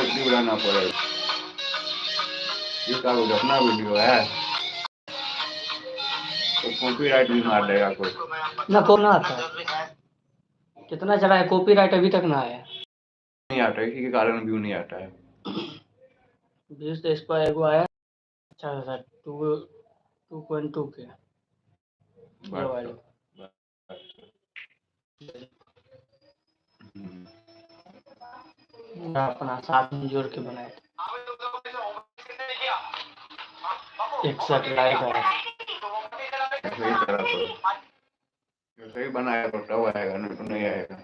Active रहना पड़ेगा। इसका वीडियो अपना वीडियो है तो कॉपीराइट भी मार देगा कोई। ना को ना आता है। कितना चला है कॉपीराइट अभी तक ना आया। नहीं आता, इसी के कारण व्यू नहीं आता है। 20 तो इस पर एगो आया अच्छा खासा 2.2 के ये वाले। हम्म। अपना साथ में जोड़ के बनाए थे। 61 लाइक आया। सही तरह करो, सही बनाया तो तब आएगा, नहीं तो नहीं आएगा।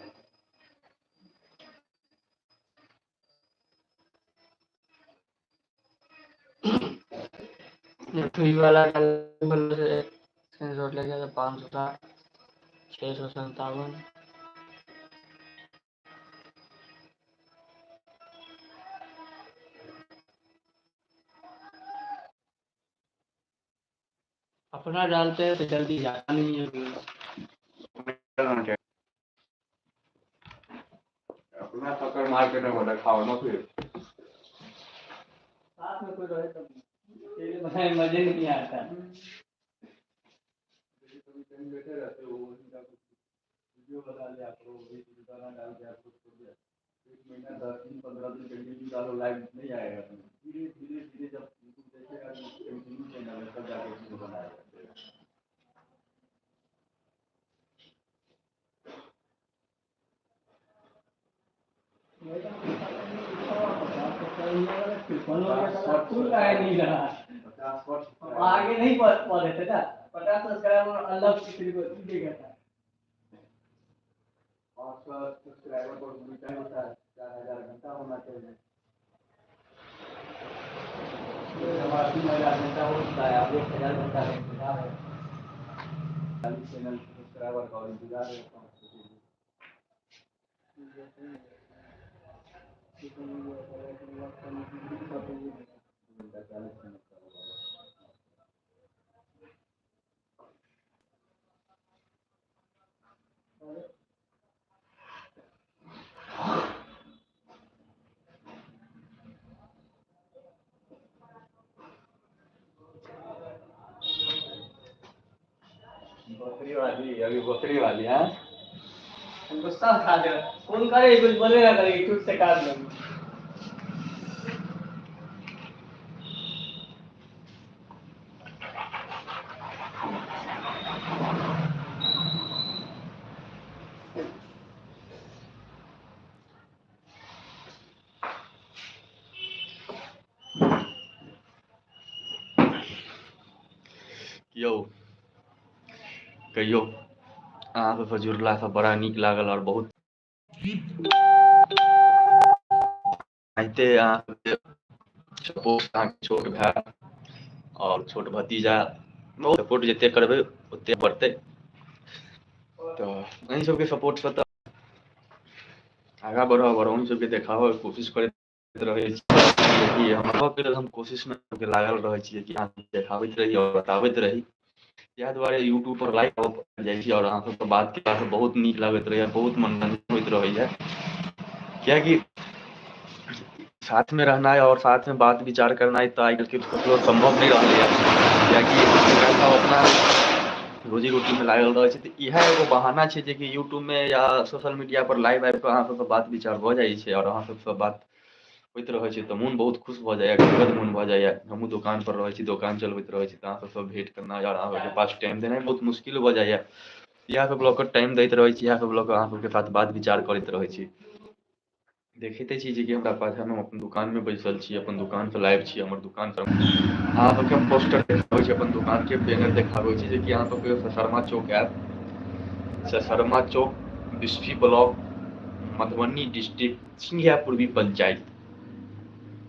वाला स्क्रीनशॉट लेके 560 657। अपना डालते हैं तो जल्दी जाता नहीं है। अपना पकड़ मार के ना बोला खाओ ना, फिर साथ में कोई रहे तब बनाए मजे नहीं आता। कभी बैठे रहते हो, वीडियो बना लिया करो, गाना डाल दिया करो, छोड़ दिया। 1 महीना 10 दिन 15 दिन कंटिन्यू डालो, लाइव नहीं आएगा। धीरे धीरे धीरे जब यूट्यूब देखेगा कंटिन्यू चैनल है तब जाके वीडियो बनाएगा। आगे नहीं पढ़े थे ना, 50 सब्सक्राइबर अलग से देगा था। 500 सब्सक्राइबर पर टाइम होता है, 4000 घंटा होना चाहिए। हमारा 3000 घंटा हो चुका है, अब 1000 घंटा का इंतजार है। 40 चैनल सब्सक्राइबर का और इंतजार है। 2 घंटा 40 मिनट का होगा। बकरी वाली, अभी बकरी वाली है। हमको सब खा दे, फोन करे कुछ बोले ना करे, यूट्यूब से काट लेंगे। यौ कहियौ, अहाँ सबसँ जुड़लासँ बड़ा नीक लागल और बहुत एनाहिते अहाँ सबके सपोर्ट, अहाँके छोट भाय और छोट भतीजा बहुत सपोर्ट जते करबै ओते बढ़तै। तऽ अहीं सबके सपोर्टसँ तऽ आगाँ बढ़ब और अहूँ सबके देखाबऽके कोशिश करैत रहै छी कि हमर लेल हम कोशिशमे लागल रहै छियै कि अहाँके देखाबैत रही और बताबैत रही। इएह दुआरे यूट्यूब पर लाइव जाइ छी और अहाँ सबसँ बात केलासँ बहुत नीक लागैत रहैया, बहुत मनोरंजन होइत रहैया। कियाकि साथमे रहनाइ और साथमे बात विचार करनाइ तऽ आइ काल्हि ककरो सम्भव नहि रहलैया, कियाकि सब अपना रोजी रोटीमे लागल रहै छै। तऽ इएह एगो बहाना छै जेकि यूट्यूबमे या सोशल मीडिया पर लाइव आबि कऽ अहाँ सबसँ बात विचार भऽ जाइ छै और अहाँ सबसँ बात होइत रहै छै तऽ मोन बहुत खुश भऽ जाइया, गदगद मोन भऽ जाइया। हमहूँ दोकान पर रहै छी, दोकान चलबैत रहै छी, तऽ अहाँ सबसँ भेंट करनाइ और अहाँ सबके पास टाइम देनाइ बहुत मुश्किल भऽ जाइया। इएह सब लऽ कऽ टाइम दैत रहै छी, इएह सब लऽ कऽ अहाँ सबके साथ बात विचार करैत रहै छी। देखैते छी जेकि हमरा पाछाँमे हम अपन दुकानमे बैसल छी, अपन दुकानसँ लाइव छी। हमर दुकान अहाँ सबके हम पोस्टर देखाबै छी, अपन दुकानके बैनर देखाबै छी, जेकि अहाँ सबके शर्मा चौक आयब, शर्मा चौक, बिस्फी ब्लॉक, मधुबनी डिस्ट्रिक्ट, सिंघिया पूर्वी पंचायत,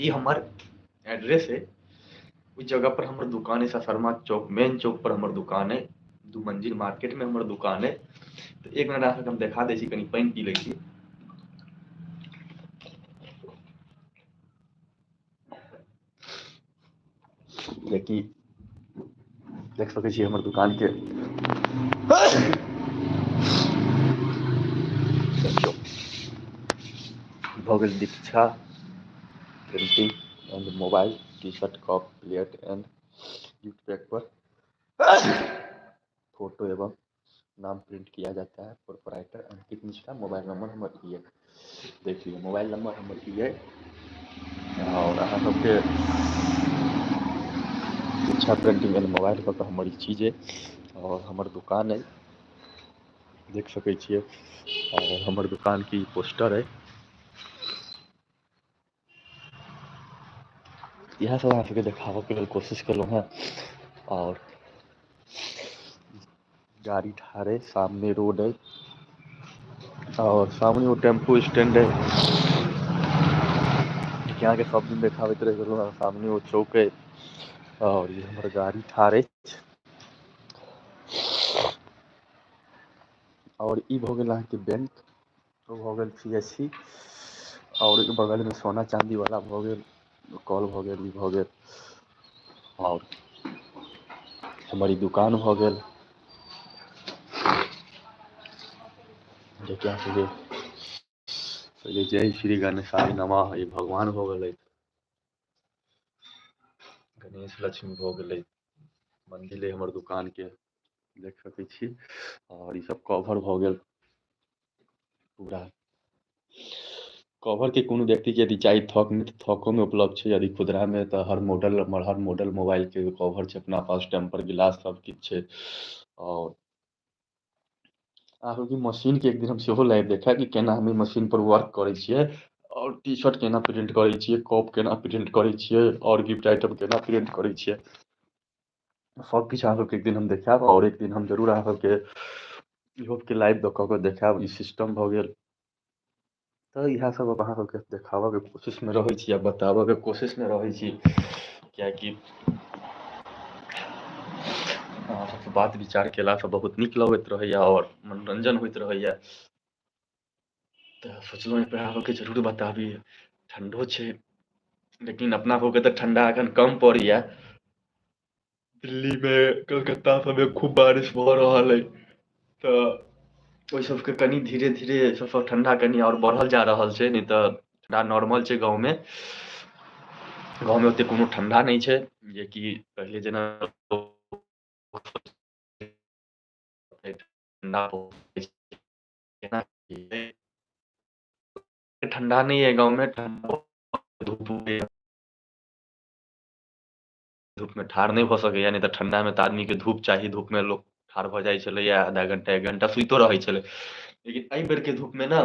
ई हमर एड्रेस है। ओहि जगह पर हमर दुकान है, शर्मा चौक मेन चौक पर हमर दुकान है, 2 मंजिल मार्केट में हमर दुकान है। तऽ एक मिनट अहाँके हम देखा दै छी, कनि पानि पी लै छी। जेकि देख सकै छी हमर दुकान के देखियौ भऽ गेल दीक्षा Printing and mobile T shirt cup plate and gift pack per photo एवं नाम प्रिंट किया जाता है। प्रोपराइटर अंकित मिश्रा। मोबाइल नंबर हमर ई अइ, देख लियौ मोबाइल नंबर हमर ई अइ। आओर अहाँ सबके इच्छा प्रिंटिंग एंड मोबाइल कऽ के हमर ई चीज अइ आओर हमर दुकान अइ, देख सकै छियै। आओर हमर दुकान के ई पोस्टर अइ। इएह सब अहाँ सबके देखाबऽके लेल कोशिश केलहुँ हेँ। आओर गाड़ी ठाढ़ अइ, सामने रोड अइ आओर सामने ओ टेम्पू स्टैंड अइ, जे अहाँके सब दिन देखाबैत रहि गेलहुँ हेँ। सामने ओ चौक अइ आओर ई हमर गाड़ी ठाढ़ अछि। आओर ई भऽ गेल अहाँके बैंक, ओ भऽ गेल सी एस सी। आओर ओहिके बगलमे सोना चाँदीवला भऽ गेल, कल भऽ गेल, ई भऽ गेल। आओर हमर ई दुकान भऽ गेल, जेकि अहाँ सबके जय श्री गणेशाय नमः। ई भगवान भऽ गेलै, गणेश लक्ष्मी भऽ गेलै। मंदिर अइ हमर दुकानके, देख सकै छी। आओर ई सब कवर भऽ गेल पूरा। कवरके कोनो व्यक्तिके यदि चाही थोकमे तऽ थोकोमे उपलब्ध छै। यदि खुदरामे तऽ हर मॉडल मोबाइलके कवर छै अपना पास, टेम्पर गिलास सब किछु छै। आओर अहाँके मशीनके एक दिन हम सेहो लाइव देखायब कि केना हम ई मशीन पर वर्क करै छियै आओर टी शर्ट केना प्रिंट करै छियै, कप केना प्रिंट करै छियै आओर गिफ्ट आइटम केना प्रिंट करै छियै। सब किछु अहाँ सबके एक दिन हम देखायब। आओर एक दिन हम जरूर अहाँ सबके इहोके लाइव दऽ कऽ देखायब। ई सिस्टम भऽ गेल। तऽ इएह सब अब अहाँ सबके देखाबऽके कोशिशमे रहै छी आ बताबऽके कोशिशमे रहै छी, किएकि अहाँ सबसँ बात विचार केलासँ बहुत नीक लगैत रहैया आओर मनोरञ्जन होइत रहैया। तऽ सोचलहुँ एक बेर अहाँ सबके जरूर बताबी। ठण्डो छै, लेकिन अपना सबके तऽ ठण्डा एखन कम पड़ैया। दिल्लीमे कलकत्ता सबमे खूब बारिश भऽ रहल अइ, तऽ ओहि सबके कनि धीरे धीरे सबसँ ठण्डा कनि आओर बढ़ल जा रहल छै। नहि तऽ ठण्डा नॉर्मल छै गाँवमे, गाँवमे ओतेक कोनो ठण्डा नहि छै जेकि पहिले जेना ठण्डा ठण्डा नहि अइ गाँवमे। धूप धूपमे ठाढ़ नहि भऽ सकैया, नहि तऽ ठण्डामे तऽ आदमीके धूप चाही। धूपमे लोक ठाढ़ भऽ जाइ छलैया, आधा घंटा 1 घंटा सुइतो रहै छलै। लेकिन एहि बेरके धूपमे ने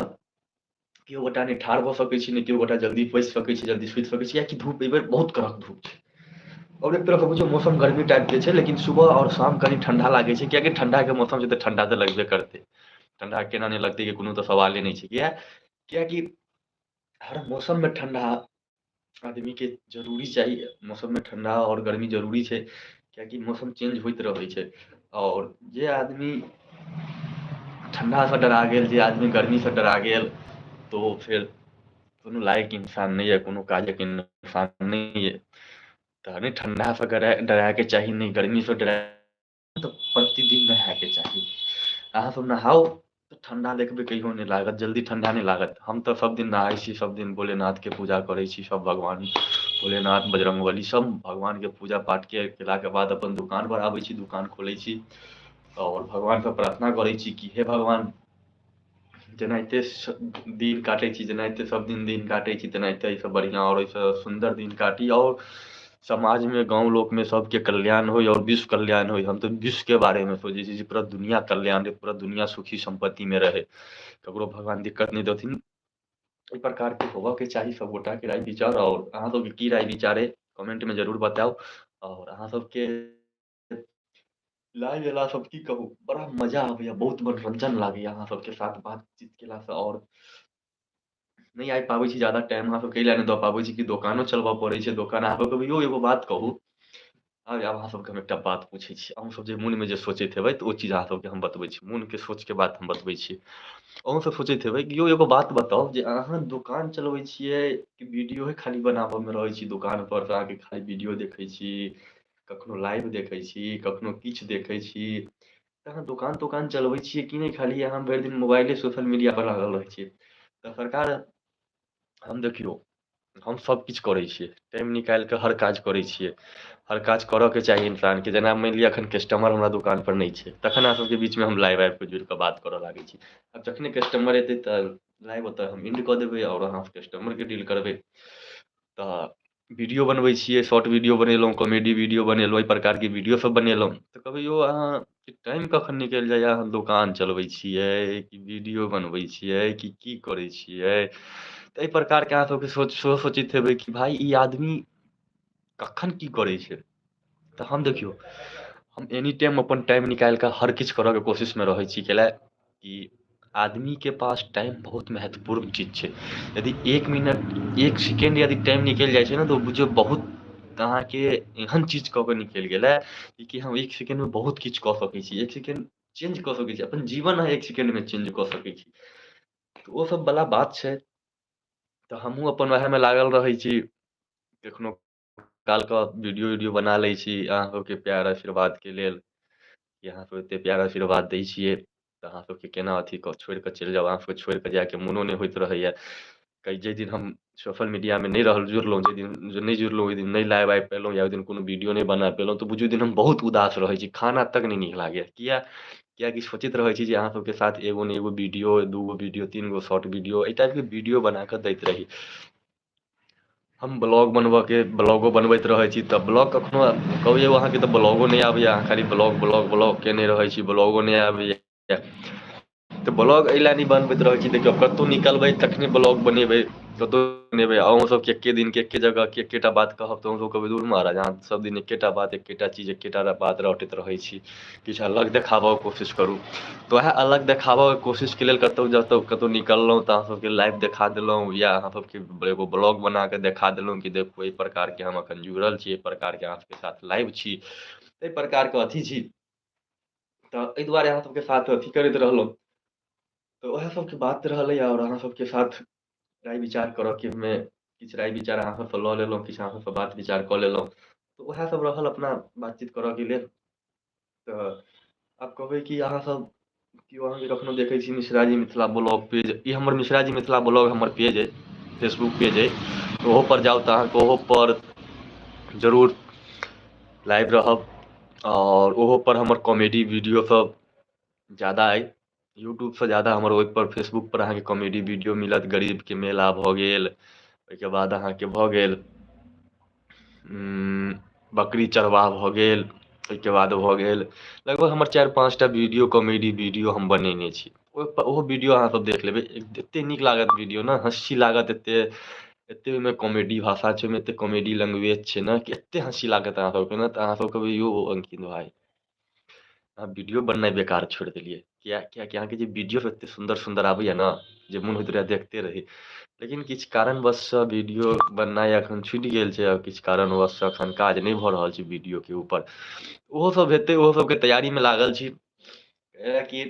केओ गोटा नहि ठाढ़ भऽ सकै छी, नहि केओ गोटा जल्दी बैसि सकै छी, जल्दी सुति सकै छी, किएकि धूप एहि बेर बहुत कड़क धूप छै। आओर एक तरहके बुझियौ मौसम गर्मी टाइपके छै, लेकिन सुबह आओर शाम कनि ठण्डा लागै छै, किएकि ठण्डाके मौसम छै तऽ ठण्डा तऽ लगबे करतै। ठण्डा केना नहि लगतै के कोनो तऽ सवाले नहि छै। किएकि हर मौसममे ठण्डा आदमीके जरूरी चाही। मौसममे ठण्डा आओर गर्मी जरूरी छै, किएकि मौसम चेंज होइत रहै छै। आओर जे आदमी ठण्डासँ डरा गेल, जे आदमी गर्मीसँ डरा गेल, तऽ ओ फेर कोनो लायक इंसान नहि यऽ, कोनो काजक इंसान नहि यऽ। तऽ नहि ठण्डासँ डरायके चाही, नहि गर्मीसँ डरा, तऽ प्रतिदिन नहायके चाही। अहाँ सब नहाउ तऽ ठण्डा देखबै कहियो नहि लागत, जल्दी ठण्डा नहि लागत। हम तऽ सब दिन नहाय छी, सब दिन भोलेनाथके पूजा करै छी, सब भगवान भोलेनाथ बजरंगबली सब भगवानके पूजा पाठके केलाके बाद अपन दुकान पर आबै छी, दुकान खोलै छी आओर भगवानसँ प्रार्थना करै छी कि हे भगवान, जेनाहिते दिन काटै छी, जेनाहिते सब दिन दिन काटै छी, तेनाहिते एहिसँ बढ़िआँ आओर एहिसँ सुन्दर दिन काटी आओर समाजमे गाँव लोकमे सबके कल्याण होइ आओर विश्व कल्याण होइ। हम तऽ विश्वके बारेमे सोचै छी जे पूरा दुनिया कल्याण होइ, पूरा दुनिया सुखी सम्पत्तिमे रहै, ककरो भगवान दिक्कत नहि देथिन। एहि प्रकारके होबऽके चाही सब गोटाके राय विचार। आओर अहाँ सबके की राय विचार अइ कमेंटमे जरूर बताउ। आओर अहाँ सबके लाइव एला सब की कहू, बड़ा मजा आबैया, बहुत मनोरंजन लागैया अहाँ सबके साथ बातचीत केलासँ। आओर नहि आबि पाबै छी ज्यादा टाइम अहाँ सबके एहि लए नहि दऽ पाबै छी कि दोकानो चलबऽ पड़ै छै। दोकान अहाँ सबके यौ एगो बात कहू, आब अहाँ सबके हम एकटा बात पूछै छी, अहूँ सब जे मोनमे जे सोचैत हेबै तऽ ओ चीज अहाँ सबके हम बतबै छी, मोनके सोचके बात हम बतबै छी। अहूँ सब सोचैत हेबै कि यौ एगो बात बताउ जे अहाँ दोकान चलबै छियै कि वीडियोए खाली बनाबऽमे रहै छी? दोकान पर अहाँके खाली वीडियो देखै छी, कखनो लाइव देखै छी, कखनो किछु देखै छी, तऽ अहाँ दोकान तोकान चलबै छियै कि नहि? खाली अहाँ भरि दिन मोबाइले सोशल मीडिया पर लागल रहै छियै। तऽ सरकार हम देखियौ हम सब किछु करै छियै, टाइम निकालि कऽ हर काज करै छियै। हर काज करऽके चाही इंसानके। जेना मानि लिअ एखन कस्टमर हमरा दोकानपर नहि छै, तखन अहाँ सबके बीचमे हम लाइव आबि कऽ जुड़ि कऽ बात करऽ लागै छी। आब जखने कस्टमर एतै तऽ लाइव ओतऽ हम एंड कऽ देबै आओर अहाँ कस्टमरके डील करबै। तऽ वीडियो बनबै छियै, शॉर्ट वीडियो बनेलहुँ, कॉमेडी वीडियो बनेलहुँ, एहि प्रकारके वीडियो सब बनेलहुँ। तऽ कहबै यौ अहाँ टाइम कखन निकलि जाइए? अहाँ दोकान चलबै छियै कि वीडियो बनबै छियै कि की करै छियै? तऽ एहि प्रकारके अहाँ सबके सोच सेहो सोचैत हेबै कि भाय ई आदमी कखन की करै छै। तऽ हम देखियौ, हम एनी टाइम अपन टाइम निकालि कऽ हर किछु करऽके कोशिशमे रहै छी, कैला कि आदमीके पास टाइम बहुत महत्वपूर्ण चीज छै। यदि एक मिनट एक सेकेंड यदि टाइम निकलि जाइ छै ने, तऽ ओ बुझियौ बहुत अहाँके एहन चीज कऽ कऽ निकलि गेलै कि हम एक सेकेंडमे बहुत किछु कऽ सकै छी, एक सेकेंड चेंज कऽ सकै छी, अपन जीवन अहाँ एक सेकेंडमे चेंज कऽ सकै छी। तऽ ओ सब बला बात छै। तऽ हमहूँ अपन उएहमे लागल रहै छी। कखनो कालके वीडियो उडियो बना लै छी अहाँ सबके प्यार आशीर्वादके लेल, कि अहाँ सब एते प्यार आशीर्वाद दै छियै तऽ अहाँ सबके केना अथी कऽ छोड़ि कऽ चलि जाउ। अहाँ सबके छोड़ि कऽ जायके मोनो नहि होइत रहैया। जाहि दिन हम सोशल मीडियामे नहि रहल जुड़लहुँ, जाहि दिन नहि जुड़लहुँ, ओहि दिन नहि लाइव आबि पेलहुँ या ओहि दिन कोनो वीडियो नहि बना पेलहुँ, तऽ बुझू ओहि दिन हम बहुत उदास रहै छी, खाना तक नहि नीक लागैया। किया? कियाकि सोचैत रहै छी जे अहाँ सबके साथ एगो ने एगो वीडियो, दूगो वीडियो, तीन गो शॉर्ट वीडियो, एहि टाइपके वीडियो बना कऽ दैत रही। हम ब्लॉग बनबऽके ब्लॉगो बनबैत रहै छी। तऽ ब्लॉग कखनो कहू यौ अहाँके तऽ ब्लॉगो नहि आबैए, अहाँ खाली ब्लॉग ब्लॉग ब्लॉग केने रहै छी, ब्लॉगो नहि आबैए। तऽ ब्लॉग एहि लए नहि बनबैत रहै छी, देखियौ कतहु निकलबै तखने ब्लॉग बनेबै, कतहु बनेबै। अहूँ सबके एके दिनके एके जगहके एकेटा बात कहब तऽ अहूँ सब कहबै दूर महाराज, अहाँ सब दिन एकेटा बात एकेटा चीज एकेटा बात रटैत रहै छी, किछु अलग देखाबऽके कोशिश करू। तऽ वएह अलग देखाबऽके कोशिशके लेल कतहु जतऽ कतहु निकललहुँ तऽ अहाँ सबके लाइव देखा देलहुँ या अहाँ सबके एगो ब्लॉग बनाकऽ देखा देलहुँ कि देखू एहि प्रकारके हम एखन जुड़ल छी, एहि प्रकारके अहाँ सबके साथ लाइव छी, एहि प्रकारके अथी छी। तऽ एहि दुआरे अहाँ सबके साथ अथी करैत रहलहुँ। तऽ उएह सबके बात रहलै। आओर अहाँ सबके साथ राय विचार करऽके मे किछु राय विचार अहाँ सबसँ लऽ लेलहुँ, किछु अहाँ सबसँ बात विचार कऽ लेलहुँ, तऽ उएह सब रहल अपना बातचीत करऽके लेल। तऽ आब कहबै कि अहाँ सब केओ अहाँके कखनो देखै छी मिश्राजी मिथिला ब्लॉग पेज, ई हमर मिश्राजी मिथिला ब्लॉग हमर पेज अइ, फेसबुक पेज अइ, ओहोपर जाउ तऽ अहाँके ओहोपर जरूर लाइव रहब। आओर ओहोपर हमर कॉमेडी वीडियो सब ज्यादा अइ, यूट्यूबसँ ज्यादा हमर ओहिपर फेसबुकपर अहाँके कॉमेडी वीडियो मिलत। गरीबके मेला भऽ गेल, ओहिके बाद अहाँके भऽ गेल बकरी चरवाह भऽ गेल, ओहिके बाद भऽ गेल लगभग हमर 4-5 टा वीडियो कॉमेडी वीडियो हम बनेने छी। ओहि ओहो वीडियो अहाँ सब देख लेबै, एते नीक लागत वीडियो ने, हँसी लागत एते एते ओहिमे कॉमेडी भाषा छै, ओहिमे एते कॉमेडी लैंग्वेज छै ने कि एते हँसी लागत अहाँ सबके ने, तऽ अहाँ सब कहबै यौ अंकित भाई अहाँ वीडियो बनेनाइ बेकार छोड़ि देलियै। किया? कियाकि अहाँके जे वीडियो एते सुन्दर सुन्दर आबैया ने जे मोन होइत रहै देखते रही। लेकिन किछु कारणवश वीडियो बननाइ एखन छुटि गेल छै, आओर किछु कारणवश एखन काज नहि भऽ रहल छै वीडियोके ऊपर। ओहो सब हेतै, ओहो सबके तैयारीमे लागल छी। कि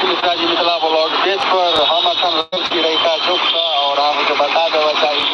मिश्राजी मिथिला ब्लॉग पेज पर हम अखन रहल छी रहिका चौक से, और अहाँ सबके बता देबऽ चाही